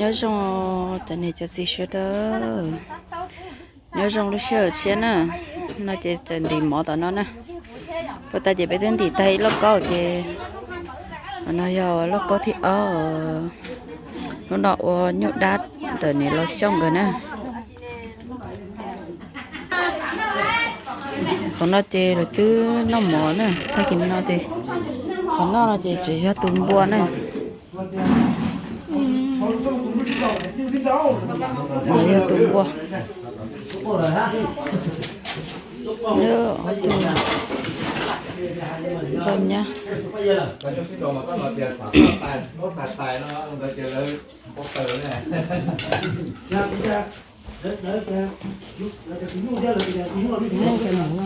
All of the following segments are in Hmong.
Nyob zoo cov niam cov txiv sawv daws, nyob zoo lub sij hawm tshiab na. No ces tseem ntim mov tom no na. Puag ta ces peb twb ntim tag ib lauj kaub ces, no yog lauj kaub thib ob. Hnub no ua nyuj dab ntawm niam laus Xyooj nkawd na. Qhov no ces lawv twb noj mov na, tag kis no ces qhov noj no ces tseem yog tus npua na. Yog tus npua. Ob tug nkauj nyab.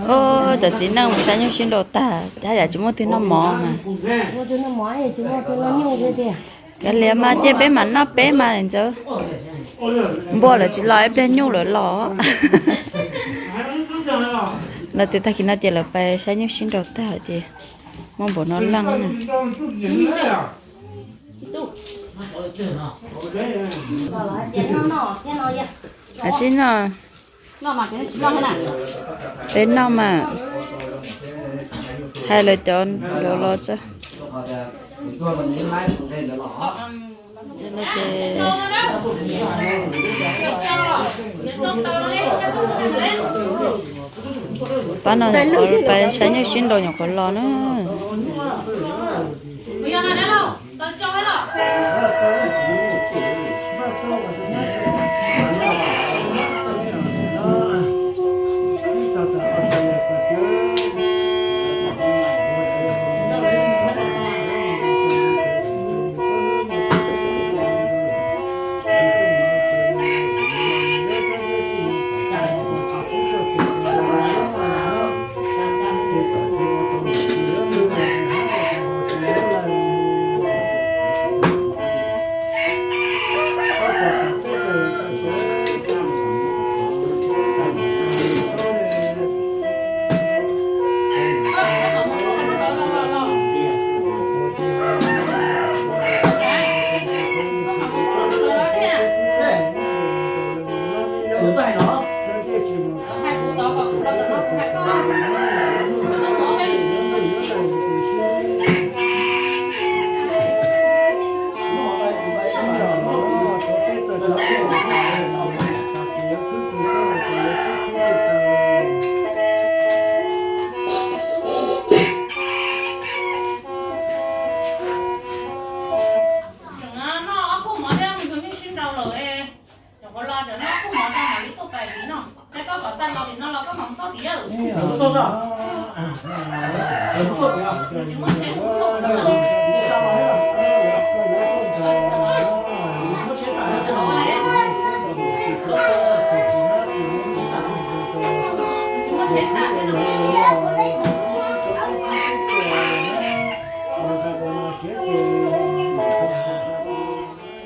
Ub, cov txiv neej mus saib nyuj sib nraus tag, haj yam tsis muaj twg noj mov mas. Kav liam mas cia peb mam noj peb mas ntxawd. Npua lawv tsis los ib pliag nyuj lawv los. Lawv tias tag kis no ces lawv pais saib nyuj sib nraus tag ces muaj npaum no leej na. Ab, sib noj, peb noj mas, hais lawv cov nraud los tso. Pab no nyuam qhuav pais saib nyuj sib nraus nyuam qhuav los na.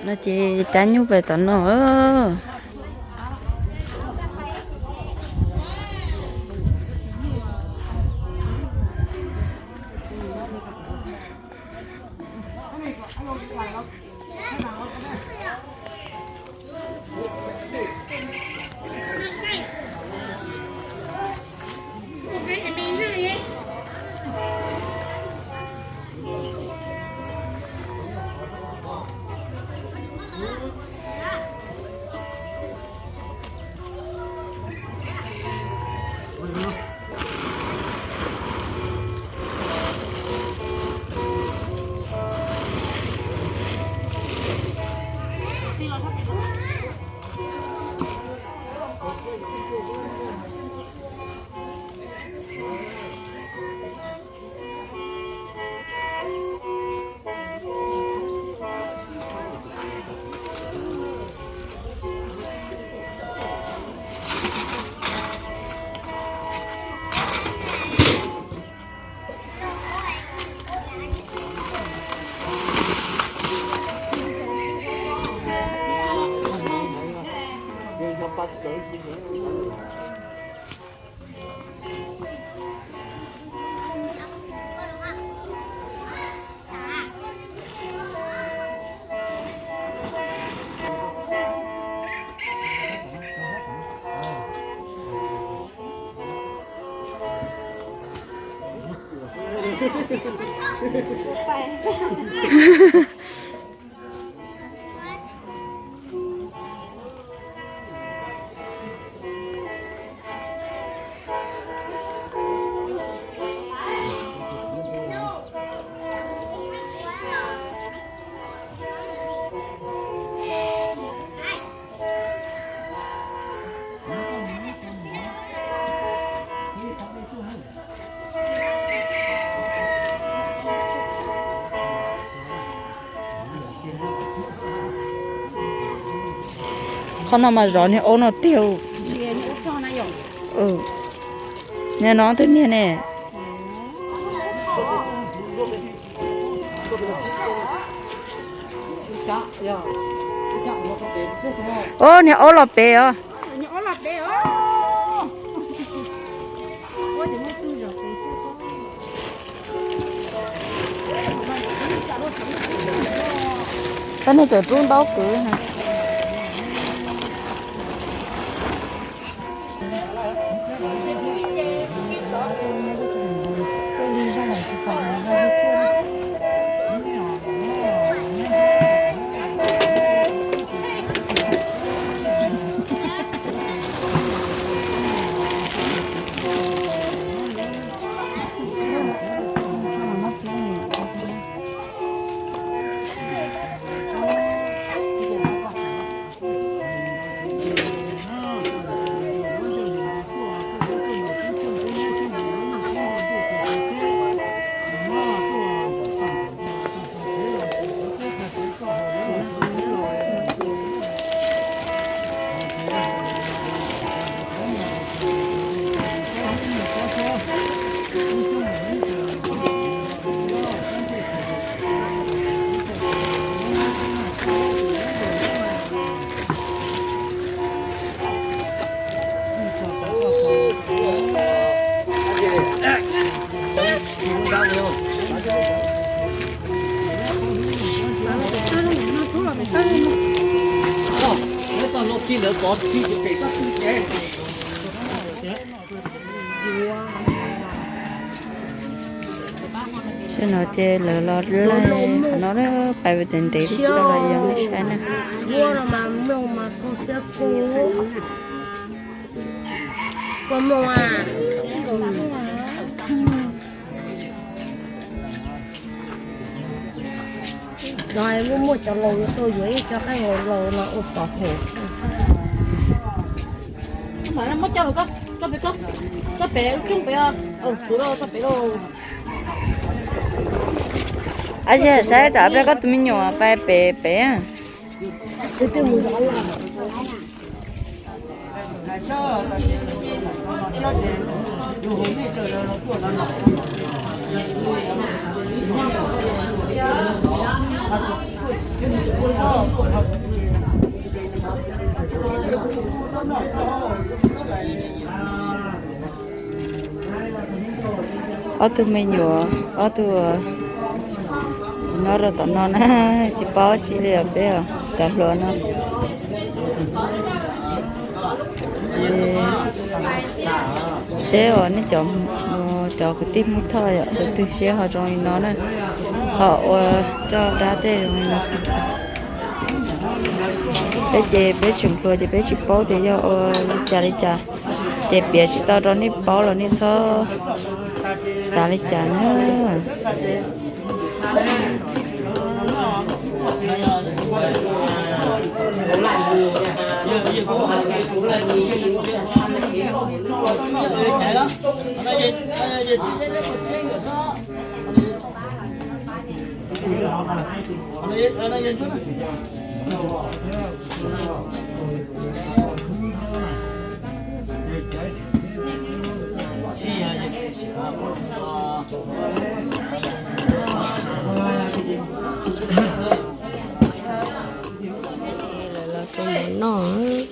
No ces cab nyuj pem tom no. Qhov no mas zov niag aub no tiag. Niag no twb niag ne. Ob, niag aub los pem os. Koj nej txawm rub ntaub kwv. Sab no ces lawv los laij qhov no pais ntev ntev li, tsis tau los yog nej saib na. Muaj muaj cov laus tuaj yuav ib co qaib laus no ua pov hwm. Ab, saib tam pliag koj tus me nyuam pais pem pem. Ob tug me nyuam, ob tug nyob rau tom no na, tsis paub tsi li os peb os, cov hluas no. Seb uas nej cov, cov kwv tij Hmoob Thoj yom, tus twg siab ho zoo li no na, ho ua coj dab tej zoo li no. Peb ces peb tseem hluas ces peb tsis paub tias yog ua li cas li cas, ces piav tsis tau rau nej paub los nej txhob xav li cas na. Lawv los rau mov noj.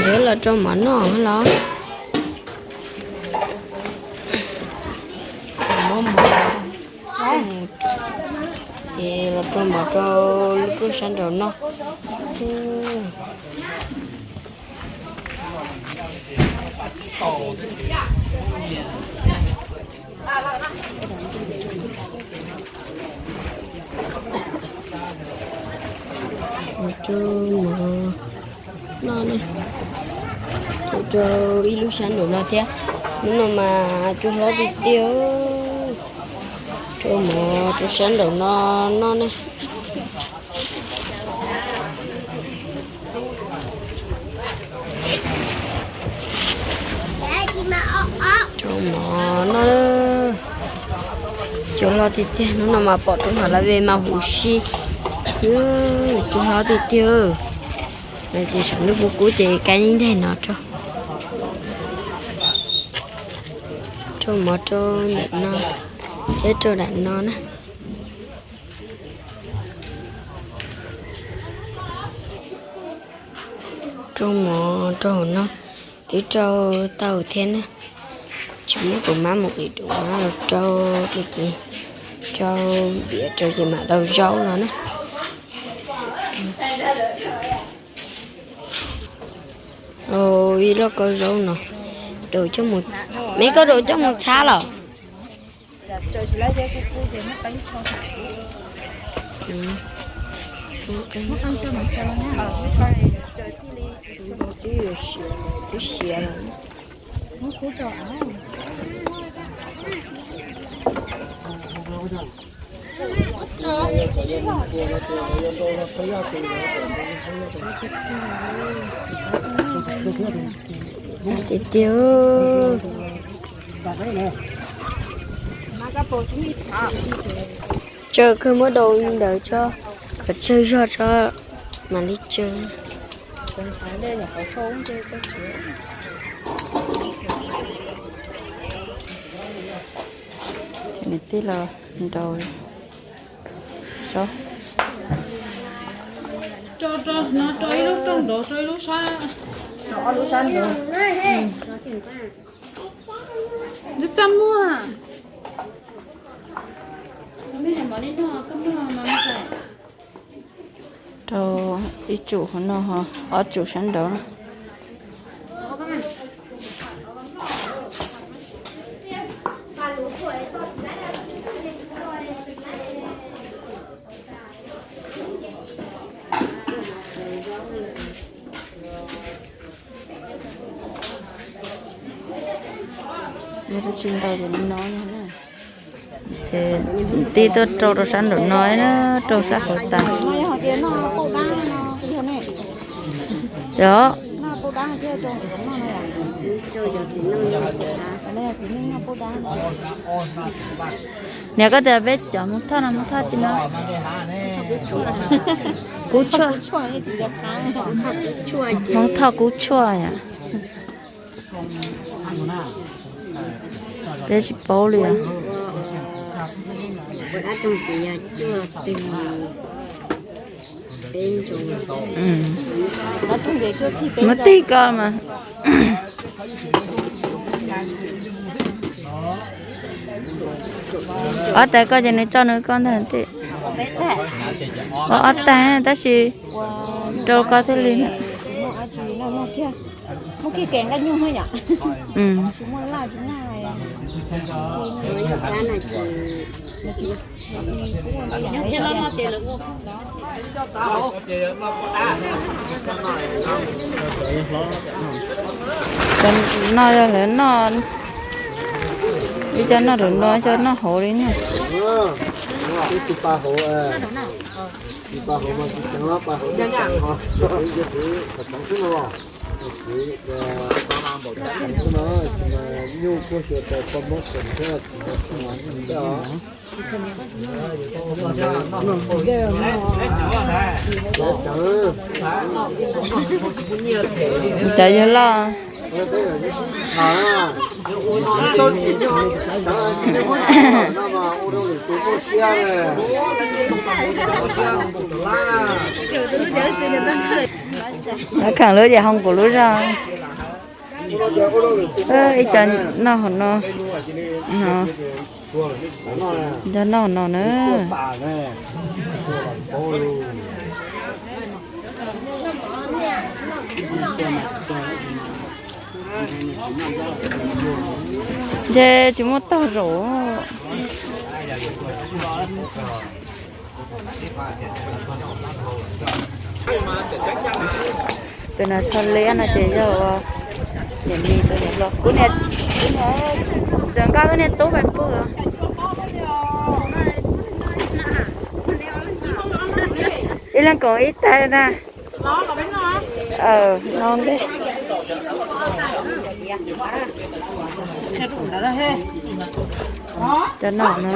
Lawv los rau mov noj los. Muab mov, ces los rau mov rau lub rooj sab nraud noj. Mus rau mov noj ne, mus rau ib lub sab nraum no thiab. Hnub no mas cua hlob tiag tiag. Rau mov rau sab nraum no noj ne. Rau mov noj. Cua hlob tiag tiag, hnub no mas pom rau hauv lawv ve mas huv si. Cua hlob tiag tiag. No ces saum ntuj kub kub ces kaib ib ntaig no rau. Rau mov rau ntawm no thiab rau nram no na. Rau mov rau hauv no, twb rau tau thiab na. Tsis muab tus mab mus qis tus mab los rau, ces rau npias rau ces mam rau zaub no na. Ib lub kaub zaub no, me koj rau coj mus txhab los? Twb siav lawm. Tiag tiag. Tsawg kawg, muab daus ntawd tso, kom tsawg zog tso mam li tsawg. Ces niam tij los nraus. Rau, rau, no rau ib lub rooj nraud, rau ib lub sab, rau ob lub sab nraud. Ntub txaj muag. Rau ib tsum hauv no, ob tsum sab nraud. Tsis ntau ces li no. Ces tij tuaj rau rau sab nraum no na, rau sab hauv tas. Yog. Niam, koj tias peb cov Hmoob Thoj no, Hmoob Thoj tsi no? Kub tshuaj. Hmoob Thoj kub tshuaj yom. Peb tsis paub li os. Muab tig koj mas. Ob tag koj ces nws tso nws koj ntag. Ob tag tab sis rau koj thiaj li. Cov no yog lawv noj, ib co noj rau no, ib co noj hauv li na. Cov yawg loj. Lawv kheev lub ces hoo kuv lub zog. Ib co noj hauv no, nco noj hauv no na. Ntshe tsis muaj tog zaum. Tus no tsho liab no ces yog ua niam mis tus niam hluas. Kuv niam, kuv niam txawm nqa wb niag tub pais pw. Ib leeg koom ib tag na. No ntej. Cov no na.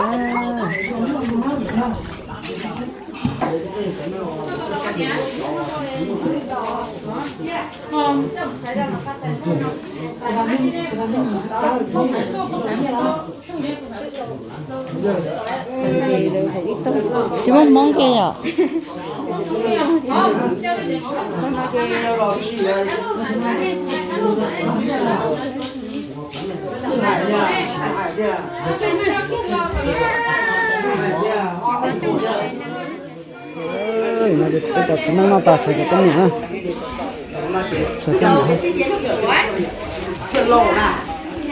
Tsis muaj Hmoob kiag yom? Peb cov txiv neej noj tas tshuav cov poj niam na. Tshuav poj niam.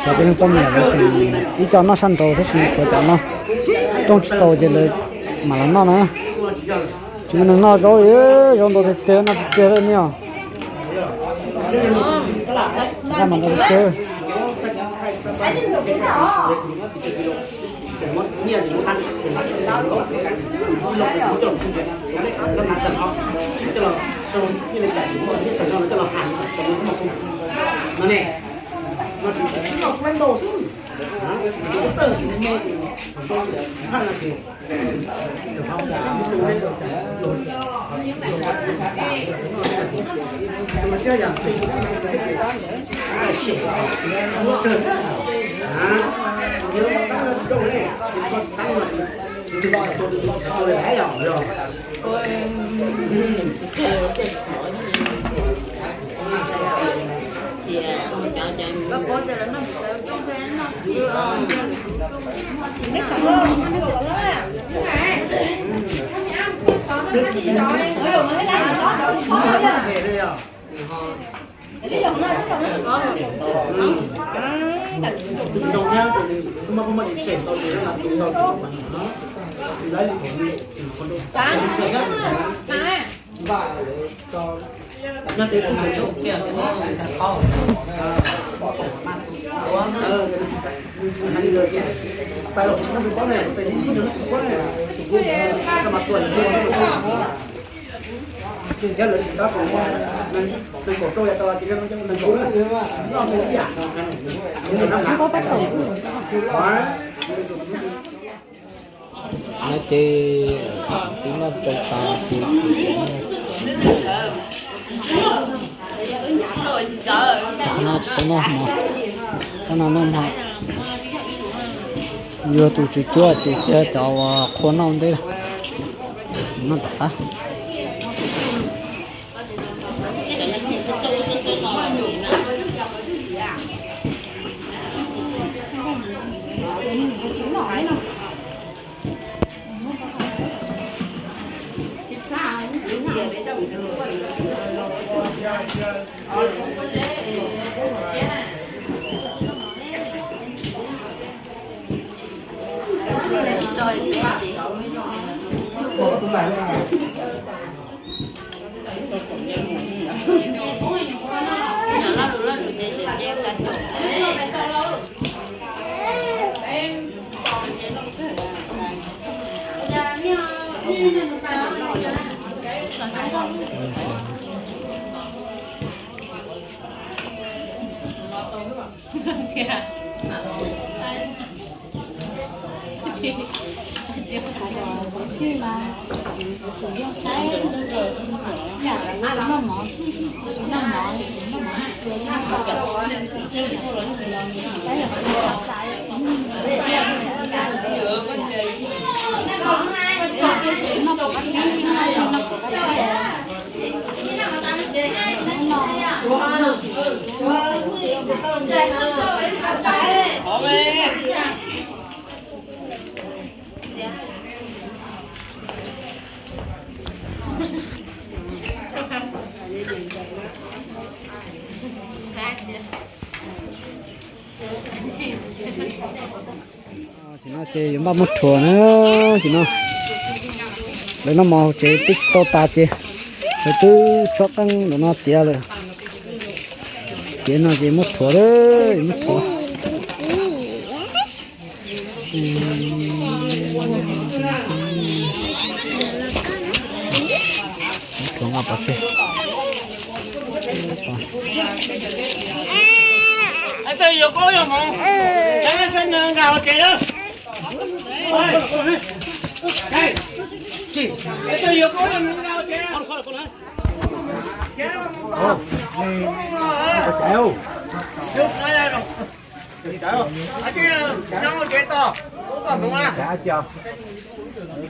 Cov peb leeg poj niam los tseem ib co noj sab nraud tab sis tshuav cov no rooj tsis txaus ces lawv mam los noj na. Tsis muaj neeg noj zaub, zaub ntau tiag tiag, noj tiag tiag li ne os. Noj mas ntau tiag tiag. No ces tib noj tsau tas ces qhov no tsis tau noj hmo, qhov no noj hmo. Yog tus tswv cuab ces cia cov uas qhua noj ntej, noj tom qab. No ces yuav npaj muab rhuav na, ces no lawv noj mov hauv tsev twb tsis tau tas ces lawv twb txhob qeej ntawm no tiav lawm. Tiav no ces muab rhuav, muab rhuav. Rhuav nqa pov tseg.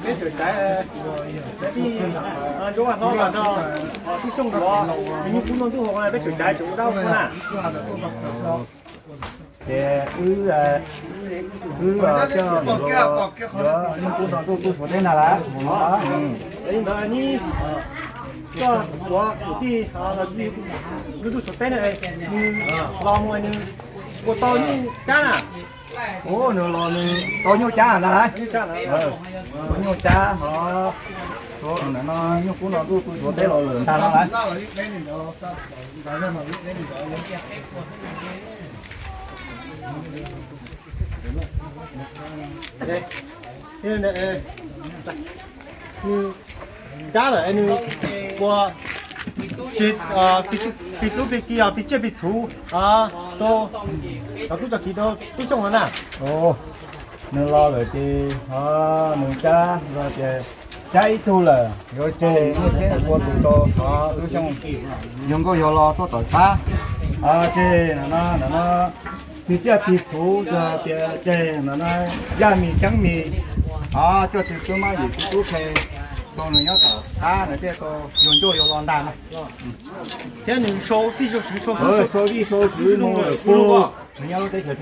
Peb tseem caiv, Ntsuab Vaj Hlob los nrog Tub Xyooj los, nws nyuj kub noj ntuj haus, peb tseem caiv tseem ua dab ua qhua na. Ces wb, wb coj yuav nyuj kub noj ntuj tuaj Suav teb ntag lauj. Li ntawd nib, koj Suav kwv tij, ntuj Suav teb na, nws los mus nws ua tau nyuj cab na. Ub, nws los nws tau nyuj cab ntag lauj. Tau nyuj cab hov, no nyuj kub noj ntuj tuaj Suav teb los lawm ntag lauj. Cab lawm nws ua pis tub pis ki, pis tsiaj pis txhuv rau cov tub cov kiv rau Tub Xyooj no na. Nws los lawm ces nws cab los ces cab ib tug lawm yuav tseg, muaj txhiab ua tus rau Tub Xyooj yug nkauj yug lo tuaj tom qab. Tseg no, no, no, pis tsiaj pis txhuv, tias tseg no, no, yaj mis ceeb mis, coj tug tub mab yim tub qhe rau nws nyob tom qab, nws thiaj tau yug nkauj yug lo ntag na. Thiab nws sau txij sau xwm, sau txij sau xwm mus lawm puag nws nyob teb chaws,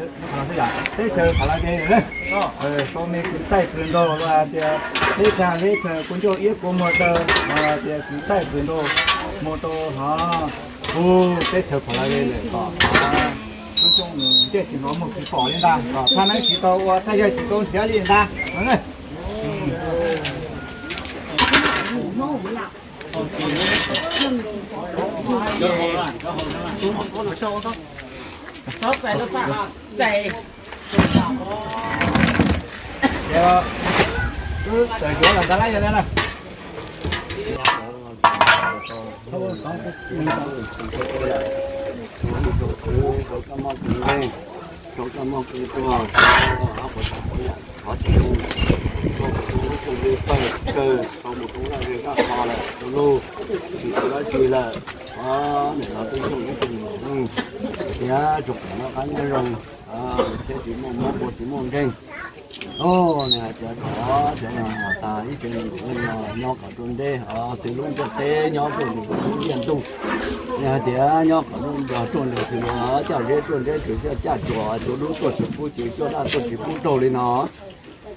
teb chaws Fas Las Ves lawm. Sau me kwv txaij kwv nraug los hais tias teb chaws, teb chaws kua ncauj iab kua muag daw, tias kwv txaij kwv nraug mus rau hov puag teb chaws Fas Las Ves lawm kom Tub Xyooj nws ntiaj tsis hnov muag tsis pom li ntag, kom thaj neeb tsis tau ua, thaj yawg tsis tau nrhiav li ntag. Ces wb tawm yuav los ntag lauj, yog li na. Rau koj muaj kev nkeeg, rau koj muaj kev tuag, rau qhuav tau qhuav yam qhov tsis zoo, rau kuv tus lub cuj lub pawg kawg, rau mus rau laj zej zaj kho lawm, rau lub tsis tau dab tsi lawm. Nim no Tub Xyooj ib tug nus neej thiab tsoom pem noj qab nyob zoo, thiab tsis muaj mob npua tsis muaj nkeeg. Nws hais tias kom cov no tas ib tsev neeg nus neej no nyob kom ruaj nreb, xws lub ntiaj teb nyob ruaj nreg xws lub ntiaj ntuj. Nws hais tias nyob kom ruaj nrog ruaj nreg xws li caj zeb ruaj nreb tsuas xyaj caj tsuas, cua dub tuaj tsis pub cua, cua daj tuaj tsis pub raug li no.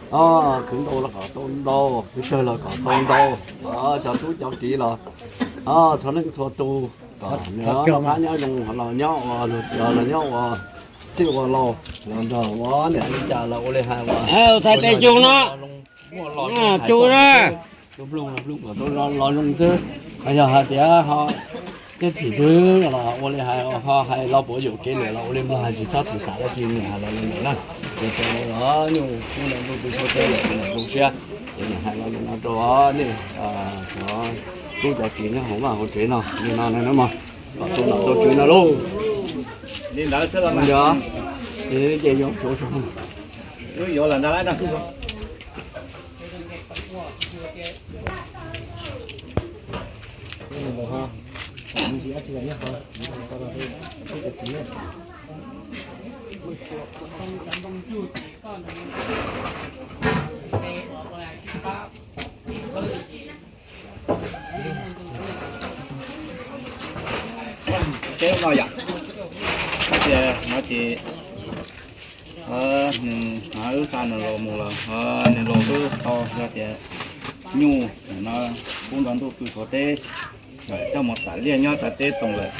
Khwv ntau los kom tau ntau, khwv tsawg los kom tau ntau. Cov tub cov kiv los txhua leej txhua tus kom noj qab nyob zoo, los nyob ua, los nyob ua txij ua laus, los nrog ua niam li cas los ua li hais ua, txhais tes cug no, cug na, los zoo xwb. Yog hais tias ho tej thim twg los ua li hais, ho hais los puav yuam kev lawm los ua li nplog hais tsis txhob txwm xav dab tsi, niam hais los li ntawd na. Ces sawv daws los nyuj kub noj ntuj tuaj Suav teb lawm, niam zoo siab. Ces niam hais los li no rau nej cov tub cov kiv nyob hauv vaj hauv tsev no li no na mog, kom tau nom tau tswv no lauj. Li ntawd xwb los mas. Ces yuav tsum, yuav lawm ntag lauj. Teb no yom, tias no ces nws wb xa nws los mus lawm, nws los xwb tau, yog tias nyuj no kub nrog ntuj pw Suav teb, coj mus tam liaj nyob tam teb toom lawm,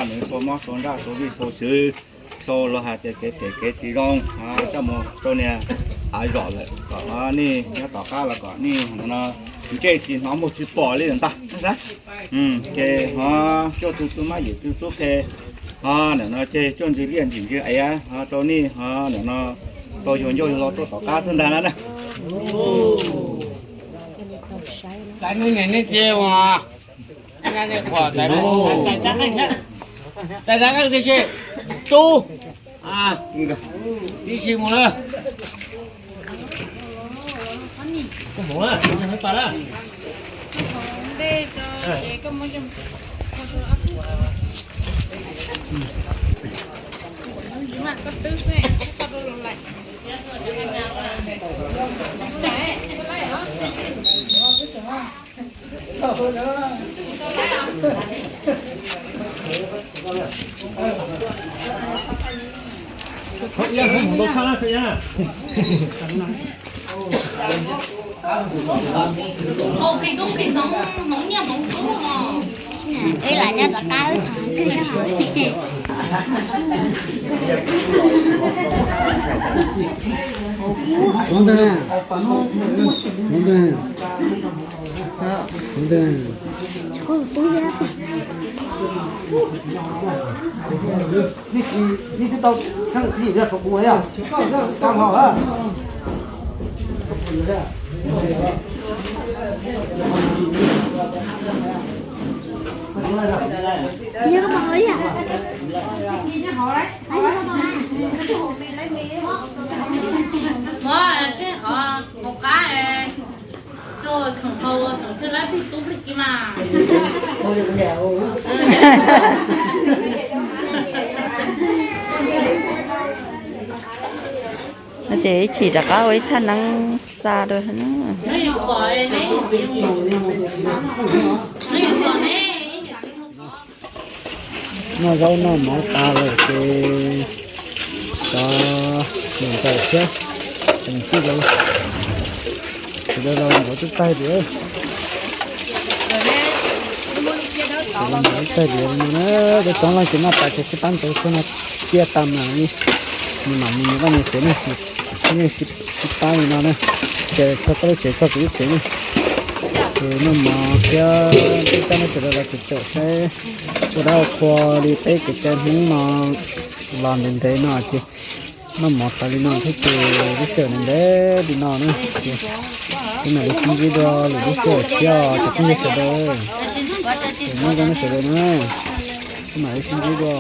nws tua mob tua nraj tua vij tua tswv, Sau los hais tias kev phem kev tsis zoo, coj mus rau niag av zom lawm kom nej nyob tom qab los kom nej no ntsej tsis hnov muag tsis pom li ntag. Ces ho cuaj tug tub mab yim tug tub qhe, ho nim no ces cuaj ntsis liaj ntsim ntsis aiv ho rau nej ho nim no tau yug ncauj yug lo tuaj tom qab xwb ntag na. Txais nej txiv, txais zaj qeej tiam sis tsub, tib si mus lawm. Wb lam nyob tom qab wb thov twg nyob hov. Hov ntawd, hov ntawd, hov ntawd. Muab tseg qhov hauv qab, rau kheem hau kheem tseg lab xij tub plig kiv mas. No ces ib chim rov qab ua ib thaj neeb xa rau. Noj zaub noj mov tas lawm ces rov mus ntaus thiab. Tseem tij laus, sawv daws los nrov twb tag tias, sawv daws nrov twb tag tias no na, peb coob leej ces noj tas ces sib pab ntxuav tsuag no ciaj tas mas li, nws mam mus nws vaj nws tsev ne. Peb yeej sib pab li no na, ces txog koj lub tsev txog kuv lub tsev ne. Ces noj mov thiab twb tag nej sawv daws los tseem caum saib ua dab ua qhua li peb kev cai Hmoob no los ntev ntev no ces noj mov tas li no thiab ces lub sij hawm ntev ntev li no na ces peb mam li sib ntsib dua lwm lub sij hawm thiab os cov phooj ywg sawv daws. Ces nyob zoo nej sawv daws na, peb mam li sib ntsib dua.